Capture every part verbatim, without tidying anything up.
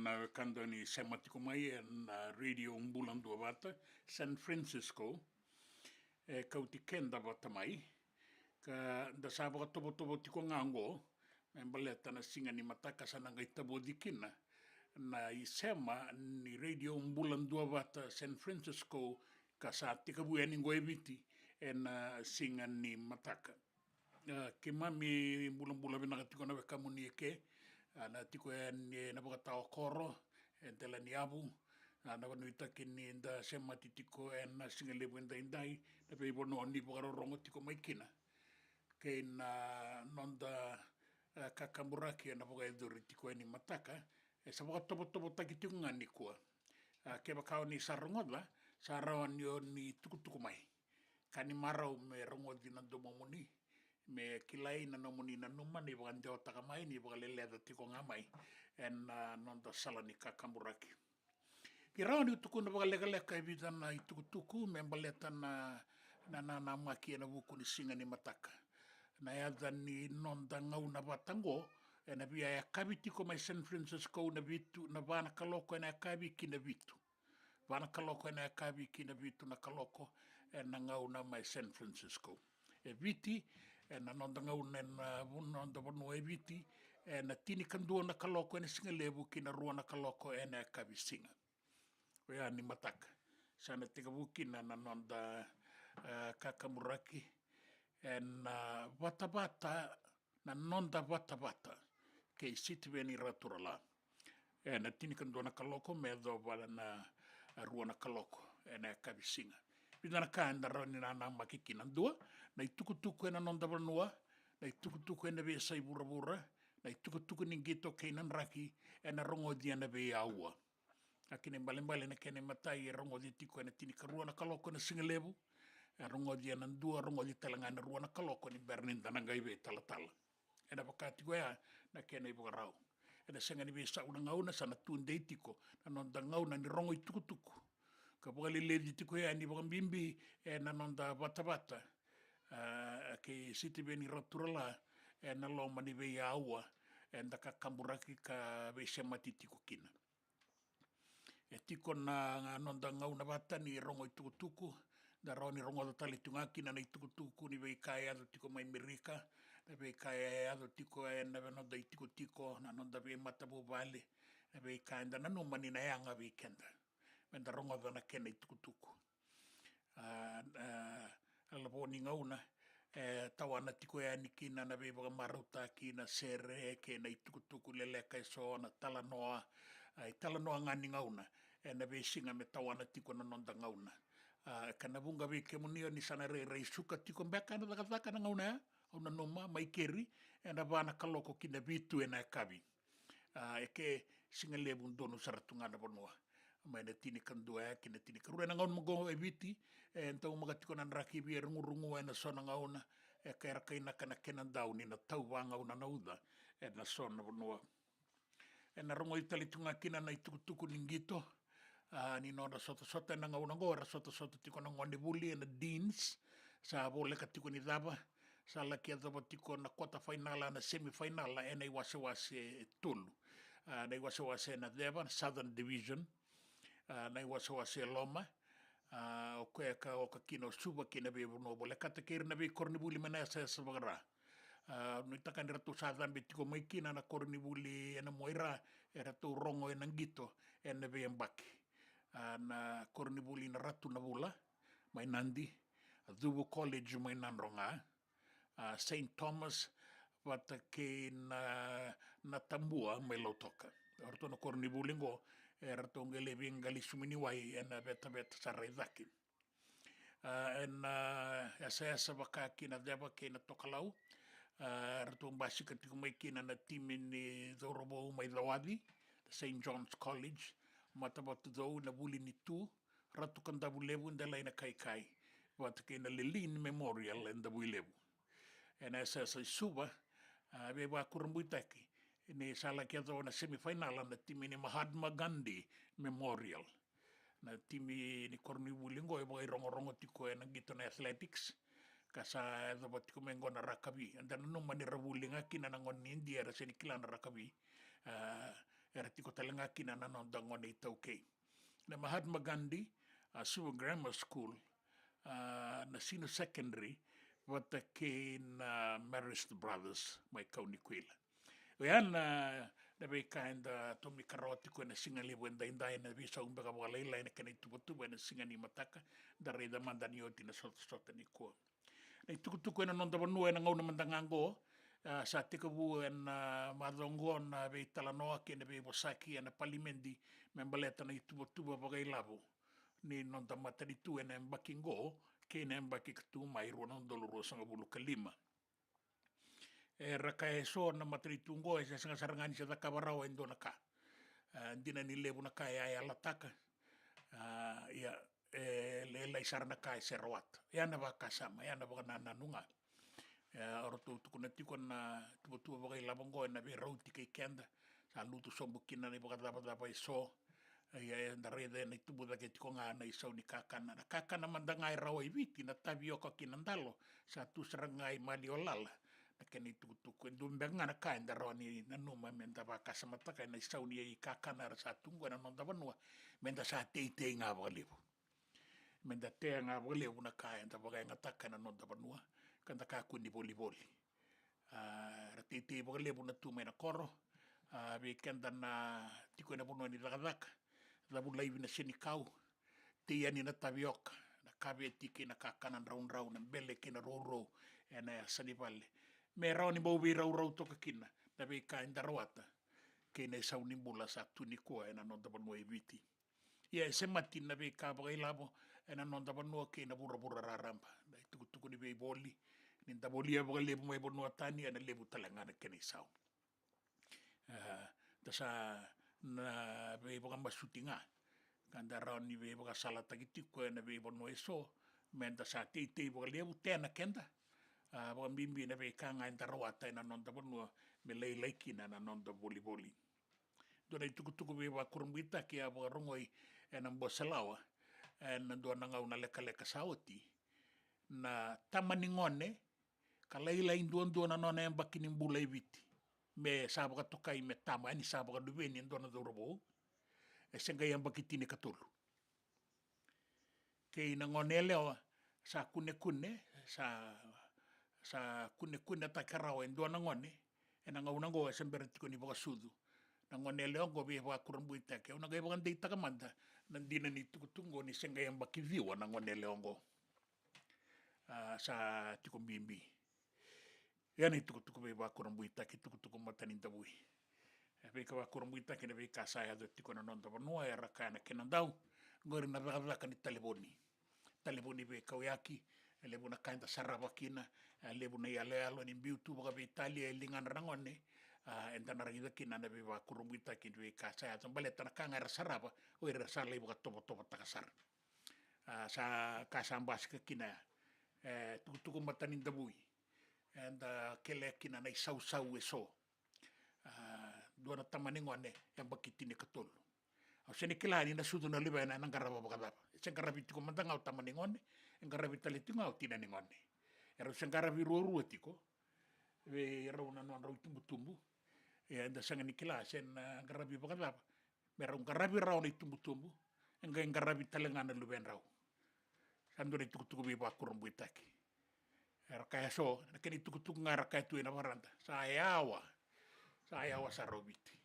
Na wekada ni sema tiko mai ena Radio Bula Duavata, San Francisco, e kauti keda vata mai. Ka da sa vakatovotovo tiko ga oqo, me baleta na siga ni mataka sa na qai tavoci kina na isema ni Radio Bula Duavata, San Francisco, ka sa tekivu yani oqo e Viti ena siga ni mataka. A, keimami bulabula vinaka tiko na wekamuni eke, a, na tiko yani ena vakatawa koro, e Delaniyavu, a, na vanuitaki ni da semati tiko ena siga levu edaidai, na veivanua ni vakarorogo tiko mai kina. Kei na noda, a, kakaburaki ena vakayacori tiko yani mataka, e sa vakatovotovotaki tiko ga nikua. A, kevaka o ni sa rogoca, sa rawa ni o ni tukutuku mai. Ka ni marau me rogoci na domomuni, me kilai na nomuni nanuma ni vakadewataka mai, ni vakaleleca tiko ga mai ena, a, noda sala ni kakaburaki. Ke rawa niu tukuna vakalekaleka e vica na itukutuku me baleta na, na nanamaki ena vuku ni siga ni mataka. Na yaca ni noda gauna vata oqo, ena via yakavi tiko mai San Francisco na vitu, na va na kaloko ena yakavi ki na vitu. Va na kaloko ena yakavi ki na vitu na kaloko ena gauna mai San Francisco. E Viti, ena noda gauna ena vu-, noda vanua e Viti, ena tinikadua na kaloko ena siga levu ki na rua na kaloko ena yakavi siga. Oya ni mataka. Sa na tekivu kina na noda, e, kakaburaki ena vatavata, na noda vatavata kei Sitiveni Raturala. Ena tinikadua na kaloko me yacova na, a, rua na kaloko ena yakavi siga. Vica na ka eda rawa ni nanamaki kina. Dua, na itukutuku ena noda vanua, na itukutuku ena veiyasai vuravura, na itukutuku ni qito kei na draki, ena rogoci ena veiyaua. A, kena ibalebale na kena imatai e rogoci tiko ena tinikarua na kaloko ena siga levu, e rogoci ena dua, rogoci tale ga ena rua na kaloko ni bera ni da na qai veitalatala. Ena vaka tiko ya na kena ivakarau. Ena sega ni veisau na gauna, sa na tudei tiko na noda gauna ni rogo itukutuku. Ka vakaleleci tiko yani vakabibi ena noda vatavata, a, kei Sitiveni Raturala, ena loma ni veiyaua eda kakaburaki ka veisemati tiko kina. E tiko na noda gauna vata ni rogo itukutuku, da rawa ni rogoca tale tiko ga kina na itukutuku ni veika e yaco tiko mai Merika, na veika e yaco tiko ena noda itikotiko, na noda veimatavuvale, na veika eda nanuma ni na yaga vei keda. Meda rogoca na kena itukutuku. A, a, a lavo ni gauna, e tawana tiko yani kina na veivakamarautaki, na sere kei na itukutuku leleka eso, na talanoa, a, italanoa ga ni gauna, ena veisiga me tawana tiko na noda gauna. A, ka na vuqa vei kemuni o ni sa na rairai suka tiko beka ena cakacaka na gauna ya, au nanuma mai keri, ena va na kaloko ki na vitu ena yakavi. A, e ke siga levu donu sara tu ga na vanua. Mai na tinikadua ya ki na tinikarua ena gauna oqo e Viti, e daumaka tiko na draki via rugurugu ena so na gauna, e ka era kainaka na kena dau ni na tau vagauna na uca ena so na vanua. Ena rogoci tale tu ga kina na itukutuku ni qito, a, ni nodra sotasota ena gauna oqo, era sotasota tiko na gonevuli ena Deans, sa voleka tiko ni cava, sa laki yacova tiko na quarter final, na semi final, ena iwasewase e tolu. A, na iwasewase ena ceva, na Southern Division, a, na iwasewase e loma, a, o koya ka oka kina o Suva kei na veivanua volekata kei ira na veikoronivuli mai na yasayasa vaka-Ra. A, nuitaka ni ratou sa cabe tiko mai kina na koronivuli ena mua i Ra, eratou rogo ena qito ena veiyabaki. A, na koronivuli na Ratu na Vula mai Nadi, a Cuvu College mai Nadroga, a Saint Thomas, vata kei na, na Tabua mai Lautoka. O ratou na koronivuli oqo, e ratou qai lai veiqali suminiwai ena vetaveta sa rai cake. A, ena, a, yasayasa vaka ki na ceva kei na tokalau, a, ratou basika tiko mai kina na timi ni cauravou mai Cawaci, Saint John's College, Matavatucou na vuli ni Tu, Ratu Kadavulevu, Delainakaikai, vata kei na Lelean Memorial e Davuilevu. Ena yasayasa i Suva, a, veivakurabuitaki ni sa laki yacova na semifinal na timi ni Mahatma Gandhi Memorial. Na timi ni koronivuli oqo e vakairogorogo tiko ena qito na athletics, ka sa yacova tiko mai oqo na rakavi. Eda nanuma ni ra vuli ga kina na gone ni Idia, era sega ni kila na rakavi. A, era tiko tale ga kina na noda gone iTaukei. Na Mahatma Gandhi, a Suva Grammar School, a, na senior secondary, vata kei na Marist Brothers mai Kaunikuila. Oya na, na veika eda tomika rawa tiko ena siga levu edaidai, na veisau beka vakalailai na kena ituvatuva ena siga ni mataka, da raica mada ni oti na sotasota nikua. Na itukutuku ena noda vanua ena gauna mada ga oqo, a, sa tekivu ena macawa oqo na veitalanoa kei na veivosaki ena palimedi me baleta na ituvatuva vakailavo ni noda matanitu ena yabaki oqo kei na yabaki ka tu mai, rua na udolu ruasagavulu ka lima. Era kaya eso na matanitu oqo e se sega sara ga ni se cakava rawa e dua na ka. A, dina ni levu na ka e a yalataka. A, ia, e lailai sara na ka e se rawata. Ia na vakasama, ia na vakanananu ga. E, o ratou tukuna tiko na tuvatuva vakailavo oqo ena veirauti kei keda. Sa lutu sobu kina na ivakacavacava eso. Ia, eda raica ena itubu cake tiko ga na isau ni kakana. Na kakana mada ga e rawa i Viti, na tavioka kei na dalo, sa tu sara ga i maliwa lala. Na kena itukutuku, e dua beka ga na ka eda rawa ni nanuma meda vakasamataka ena isau ni kakana era sa tu oqo ena noda vanua, meda sa teitei ga vakalevu. Meda tea ga vakalevu na ka eda vakayagataka ena noda vanua, ka da kakua ni volivoli. A, ra teitei vakalevu na tu mai na koro. A, vei keda na tiko ena vanua ni cakacaka, cavu laivi na senikau, tei yani na tavioka, na kaveti kei na kakana draudrau, na bele kei na rourou ena yasa ni vale, me rawa ni bau veiraurau toka kina na veika eda rawata kei na isau ni bula sa tu nikua ena noda vanua e Viti. Ia e semati na veika vakailavo ena noda vanua kei na vuravura raraba. Na itukutuku ni veivoli, ni da volia vakalevu mai vanua tani, ena levu tale ga na kena isau. A, da sa na veivakamasuti ga ka da rawa ni veivakasalataki tiko ena veivanua eso, meda sa teitei vakalevu, tea na keda. A, vakabibi na veika ga eda rawata ena noda vanua me lailai kina na noda volivoli. Dua na itukutuku veivakurabuitaki a vakarogoi ena Boselawa ena dua na gauna lekaleka sa oti. Na tama ni gone ka lailai duadua na nona yabaki ni bula e Viti, me sa vakatokai me tama, yani sa vakaluveni e dua na cauravou, e se qai yabaki tinikatolu. Kei na gone yalewa sa kunekune, sa, sa kunekunetaki rawa e dua na gone ena gauna oqo, e se bera tiko ni vakasucu. Na gone yalewa oqo veivakurabuitaki, au na qai vakadeitaka mada na dina ni tukutuku oqo ni se qai yabaki ciwa na gone yalewa oqo. A, sa tiko bibi. Ia na itukutuku veivakurabuitaki, tukutuku matanidavui. E veivakurabuitaki na veika sa yaco tiko na noda vanua, era kaya na kena dau, qori na cakacaka ni talevoni. Talevoni veikauyaki, e levu na ka eda sarava kina, e levu na iyaloyalo ni biu tu vakaveitalia e ligadra na gone. A, eda na raica kina na veivakurabuitaki ni veika sa yaco baleta na ka ga era sarava, o ira era sa lai vakatovotovotaka sara. A, sa ka sa basika kina, e, tukutuku matanidavui. Eda kelea kina na isausau eso. A, dua na tama ni gone, yabaki tinikatolu. Au se ni kila ni na sucu na luvena ena qarava vakacava. E se qaravi tiko mada ga o tama ni gone, e qaravi tale tiko ga o tina ni gone. Erau se qaravi ruarua tiko vei rau na nodrau itubutubu. Ia eda sega ni kila se na qaravi vakacava. Me rau qaravi rawa na itubutubu, e qai qaravi tale ga na luvedrau. Sa dua na itukutuku veivakurabuitaki. Era kaya so, na kena itukutuku ga era kaya tu ena varada. Sa yawa. Sa yawa sara o Viti.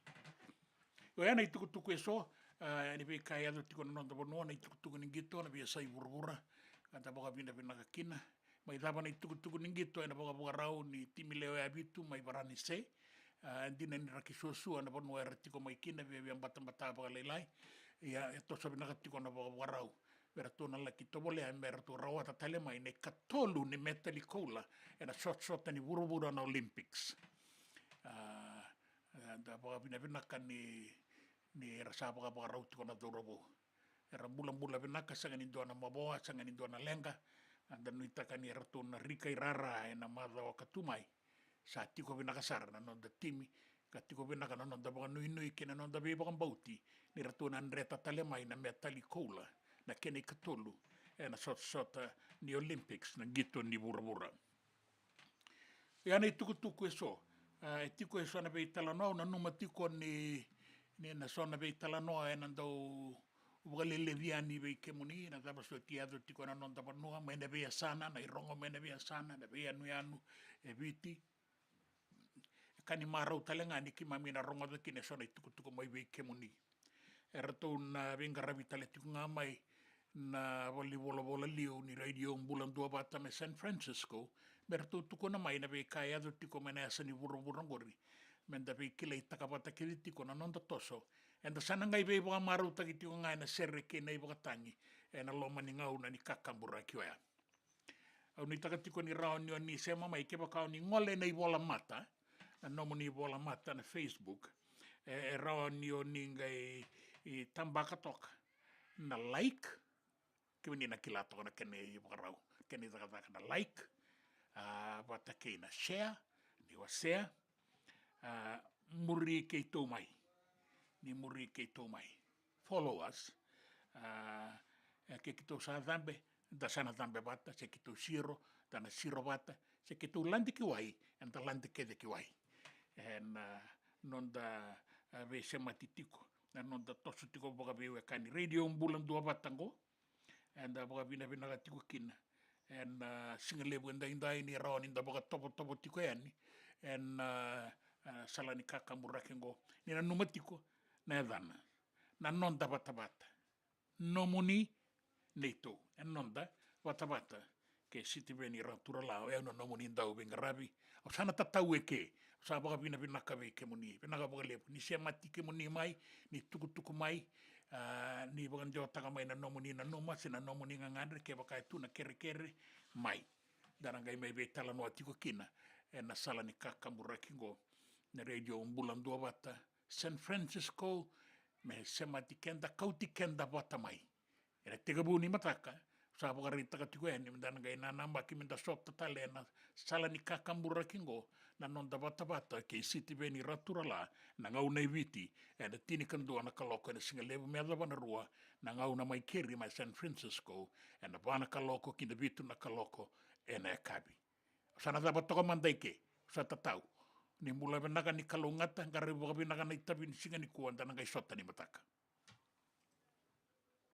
Oya na itukutuku eso, a, ni veika e yaco tiko na noda vanua, na itukutuku ni qito, na veiyasai vuravura. Ka da vakavinavinaka kina. Mai cava na itukutuku ni qito ena vakavakarau ni timi lewe vitu mai Varanise. A, dina ni ra ki suasua na vanua era tiko mai kina, viavia batabata vakalailai. Ia, e toso vinaka tiko na vakavakarau vei ratou na laki tovolea me ratou rawata tale mai na ikatolu ni metali koula ena sotasota ni vuravura na Olympics. A, e, da vakavinavinaka ni, ni ra sa vakavakarau tiko na cauravou. Era bulabula vinaka, sega ni dua na mavoa, sega ni dua na leqa. Eda nuitaka ni ratou na rika i rara ena macawa ka tu mai. Sa tiko vinaka sara na noda timi, ka tiko vinaka na noda vakanuinui kei na noda veivakabauti ni ratou na dreta tale mai na metali koula, na kena ikatolu ena sotasota ni Olympics, na qito ni vuravura. Ia na itukutuku eso, a, e tiko eso na veitalanoa, au nanuma tiko ni, Ni na so na veitalanoa ena dau vakalelevi yani vei kemuni na cava soti e yaco tiko ena noda vanua, mai na veiyasana, na irogo mai na veiyasana, na veiyanuyanu e Viti. E ka ni marau tale ga ni keimami na rogoca kina e so na itukutuku mai vei kemuni. Eratou na veiqaravi tale tiko ga mai na valenivolavola liu ni Radio Bula Duavata mai San Francisco, me ratou tukuna mai na veika e yaco tiko mai na yasa ni vuravura oqori, me da veikilaitaka vata kece tiko na noda toso. Eda sa na qai veivakamarautaki tiko ga ena sere kei na ivakatagi ena loma ni gauna ni kakaburaki oya. Au nuitaka tiko ni rawa ni o ni sema mai kevaka o ni gole ena ivola mata, na nomuni ivola mata na Facebook, e, e rawa ni o ni qai, i, tabaka toka na like, kemuni na kila toka na kena ivakarau, kena icakacaka na like, a, vata kei na share, ni wasea, a, muri keitou mai, ni muri keitou mai. Follow us. A, e, ke keitou sa cabe, da sa na cabe vata, se keitou siro, da na siro vata, se keitou lade ki wai, eda lade kece ki wai. Ena, a, noda, a, veisemati tiko, na noda toso tiko vakaveiwekani Radio Bula Duavata qo. Eda vakavinavinaka tiko kina ena, a, siga levu edaidai ni rawa ni da vakatovotovo tiko yani ena, a, a, sala ni kakaburaki qo. Ni nanuma tiko na yacana, na noda vatavata. Nomuni, neitou, e noda vatavata kei Sitiveni Raturala, o yau na nomuni dau veiqaravi. Au sa na tatau eke, au sa vakavinavinaka vei kemuni, vinaka vakalevu ni semati kemuni mai, ni tukutuku mai, a, ni vakadewataka mai na nomuni nanuma se na nomuni gagadre, kevaka e tu na kerekere mai. Da na qai mai veitalanoa tiko kina ena sala ni kakaburaki qo na Radio Bula Duavata, San Francisco, me semati keda, kauti keda vata mai. Ena tekivu ni mataka, sa vakaraitaka tiko yani me da na qai nanamaki me da sota tale ena sala ni kakaburaki qo, na noda vatavata kei Sitiveni Raturala, na gauna e Viti, ena tinikadua na kaloko ena siga levu me yacova na rua, na gauna mai keri mai San Francisco, ena va na kaloko ki na vitu na kaloko ena yakavi. Au sa na cava toka mada eke, au sa tatau. Ni bula vinaka, ni kalougata, qaravi vakavinaka na itavi ni siga nikua, da na qai sota ni mataka.